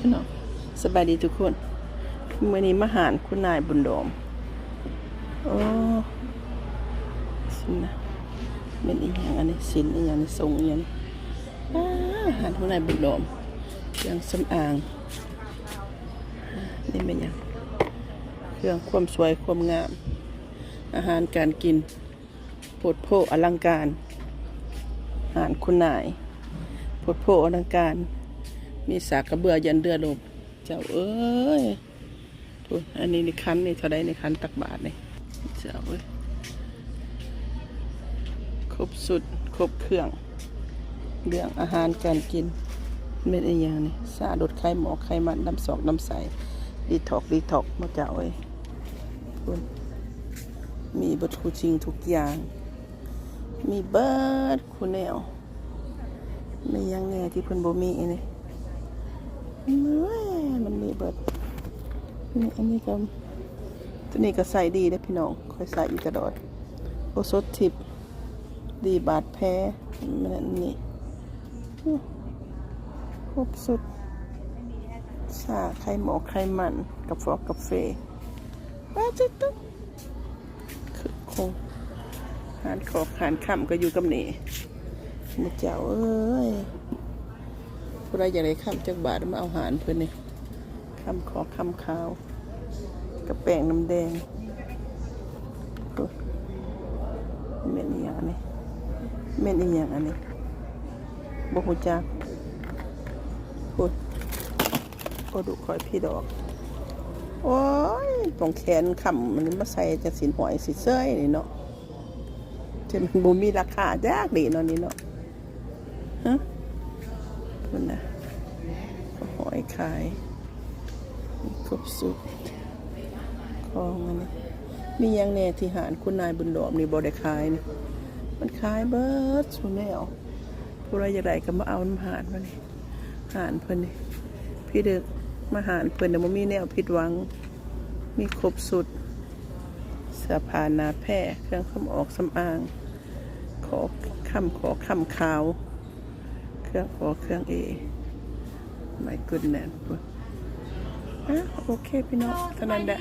ເນາະ. ສະບາຍດີທຸກຄົນ, ມື້ນີ້ມາຮ້ານຄຸນນາຍບຸນດອມ. ໂອ້ ຊິນນະ ແມ່ນອີ່ຫຍັງອັນນີ້? ຊິນອີ່ຫຍັງນີ້? ສົ່ງອີ່ຫຍັງນີ້? ອ້າ ຮ້ານຄຸນນາຍບຸນດອມ ເຄື່ອງສຳອາງ. ນີ້ແມ່ນຫຍັງ? ເຄື່ອງຄວາມສວຍຄວາມງາມ, ອາຫານການກິນ. ໂພດໂພອະລັງການ, ຮ້ານຄຸນນາຍ ໂພດໂພອະລັງການ, ມີສາກກະເບື້ອຢັນເຮືອລົບ. ເຈົ້າເອີຍ ພຸ້ນ ອັນນີ້ນີ້ ຂັນນີ້ເທົ່າໃດນີ້? ຂັນຕັກບາດນີ້ ເຈົ້າເອີຍ ຄົບຊຸດຄົບເຄື່ອງ ເລື່ອງອາຫານການກິນ. ແມ່ນອີ່ຫຍັງນີ້? ຊາ ລົດໄຂໝອກໄຂມັນ, ນ້ຳຊອກນ້ຳໃສ, ດີທັອກດີທັອກ ໝົດ. ເຈົ້າເອີຍ ພຸ້ນ ມີເບິດທຸກສິ່ງທຸກຢ່າງ, ມີເບິດ ຄູແນວ. ມີຫຍັງແດ່ທີ່ເພິ່ນບໍ່ມີນີ້? ເອີຍ ມັນມີເບິດ. ນີ້ ອັນນີ້ກໍ ໂຕນີ້ກໍໃຊ້ດີເດ້ພີ່ນ້ອງ, ຂ້ອຍໃຊ້ຢູ່ຕະຫຼອດ. ໂອສົດທິບ ດີບາດແຜ. ແມ່ນນີ້ ຄົບຊຸດ ຊາ ໄຂໝອກໄຂມັນ ກາຟອກກາເຟ. ປາຈິໂຕ ຄືໂຄງ ຮ້ານຂອງຮ້ານຄຳກໍຢູ່ກັບນີ້. ໝູ່ເຈົ້າເອີຍ ຜູ້ໃດຢາກໄດ້ຄຳຈັກບາດ ມາເອົາຮ້ານເພິ່ນນີ້. ຄຳຂອກຄຳຂາວ ກັບແປ້ງນ້ຳແດງ. ໂອ້ ແມ່ນອີ່ຫຍັງອັນນີ້? ແມ່ນອີ່ຫຍັງອັນນີ້? ບໍ່ຮູ້ຈັກ. ພຸ້ນ ໂອ້ ດຸຂ້ອຍພີດອກ. ໂອ້ຍ ຕ້ອງແຂນຄຳມັນມາໃສ່ຈັກຊິນຫ້ອຍຊິເຊີຍນີ້ເນາະ, ແຕ່ມັນບໍ່ມີລາຄາຈັກດີເນາະນີ້ເນາະ. ຮະ ພຸ້ນນະ ຫ້ອຍຂາຍ ຄົບຊຸດຂອງອັນນີ້. ມີຫຍັງແດ່ທີ່ຮ້ານຄຸນນາຍບຸນດອມນີ້ບໍ່ໄດ້ຂາຍນີ້? ມັນຂາຍເບິດຊຸແນວ. ຜູ້ໃດຢາກໄດ້ກໍມາເອົານຳຮ້ານເພິ່ນນີ້. ຮ້ານເພິ່ນນີ້ພິລຶກ, ມາຮ້ານເພິ່ນນີ້ບໍ່ມີແນວຜິດຫວັງ. ມີຄົບຊຸດ ເສື້ອຜ້າໜ້າແພ, ເຄື່ອງສຳອອກສຳອາງ, ຂອກຄຳ ຂອກຄຳຂາວ, ເຄື່ອງອໍເຄື່ອງເອ. My goodness. ອ່ະ ໂອເຄພີ່ນ້ອງ ເທົ່ານັ້ນແຫຼະ.